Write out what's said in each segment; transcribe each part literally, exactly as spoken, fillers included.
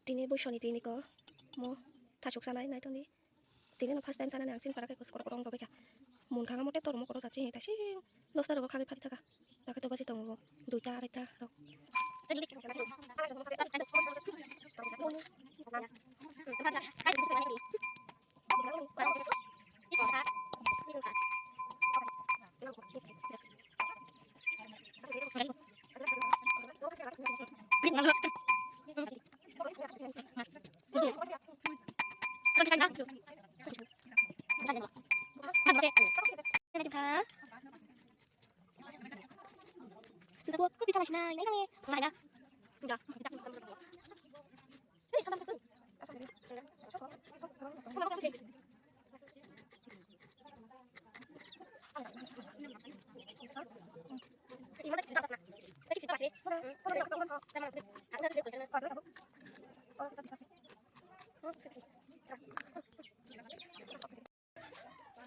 Tini boisoni tini ko mo thasuk sanai nai tongdi. Tini no first time sanani ang sin para kai kos korok korok rok bai kha. Mun khanga mote tor mo korok jatsi ta sing dosta rogo khagwi phari thaka. Laka to baji tongo duita araita rok.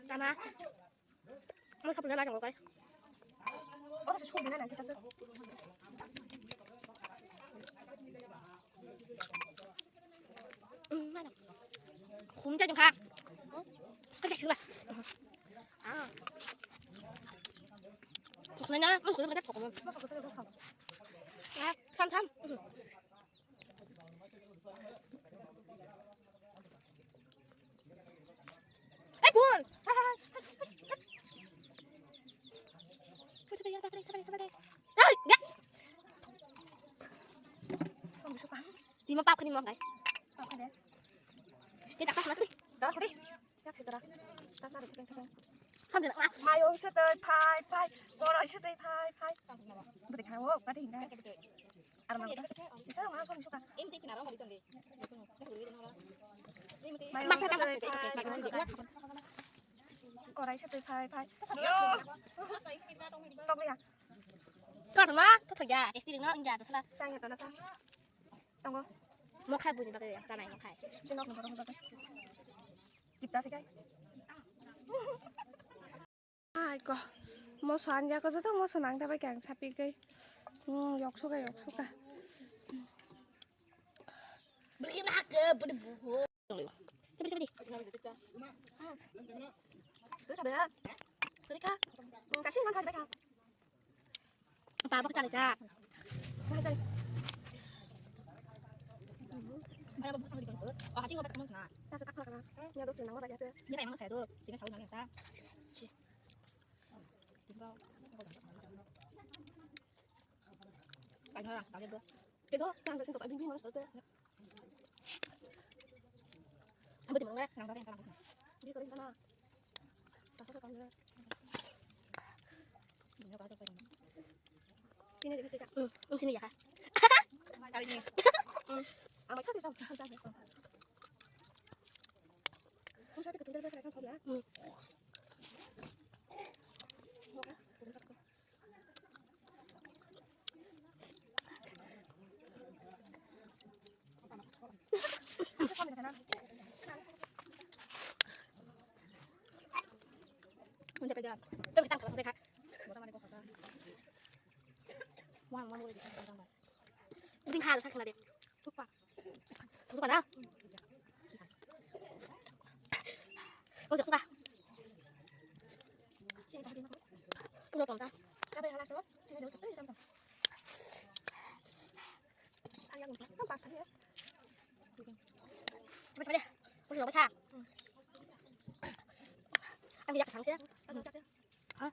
Tama. Mo sabun na lang kai. Oro se sabun na lang kisa se. Mm, mana. Khum ja jong kha. Ka ja sila. Ah. Khum na, mo khum na thok mo. Ah, sam sam. Ai, bun. Ai, ya. Timo pap kani mo kai. Kita kas mati. Dah, kuri. Yak sitra. Sambil nak. Mayung setoi phai phai. Borok setoi phai phai. Beri kau, pada hingga. Armang ta. Ito nga song suka. Masa setoi phai phai. Korai setoi phai phai. Yo. Tok ya. Tok ya. Esti ding no inja to sala. Tanya to nasa. Tongo. Mokhai buni bagwi chanai mokhai. Chinok no borok bagwi. Kipta se kai. Ai ko. Moso anja ko joto moso nang dabai kang sapi kai. Hmm, yok suka, yok suka. Beri nak ke beri buho. Coba, coba di. Beri ka. Hmm, kasih nang kai ka. Tabok chale cha. Kedo, yang kasih tempat bimbing harus ada. Ambil di mana? Yang kasih tempat. Dia kering sana. Sini dikit, Kak. Hmm, hmm, sini ya, Kak. Kali ini. Hmm. Amat kali sama. Hmm. Ding hal sa khna de. Thukpa. Thukpa na. Ojak suka. Udah tonton. Ang yak kasang siya. Hah?